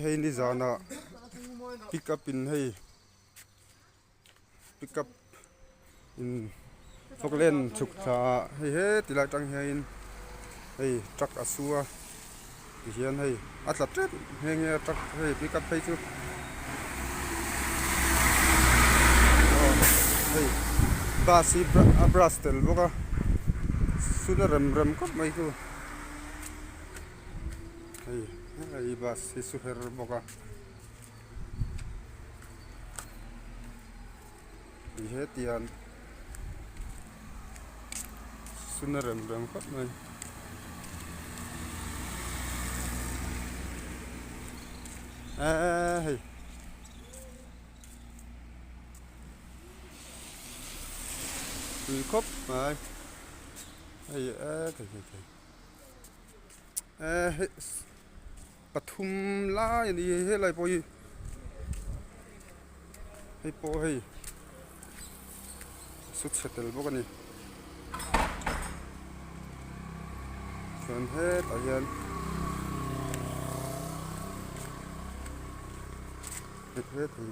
hei nizanah pick up in hei pick up in fawklen chhuk thla ah hei heti lai atang hianin hei truck a su a tihian hei a tla tep nghe nghe a truck hei pick up phei chu aw hei bus hi a brush tel bawk a suna rem rem khawp mai chu hei hei bus hi su her bawk a. Ti hetiang suna rem rem khawp mai. Eee hei. Tui khawp mai. Hei eee thei thei thei. Eee hei. Pathum lai a ni a helai pawh hi hei pawh hei su chhe tel bawk a ni chuan hetah hian hei he thei.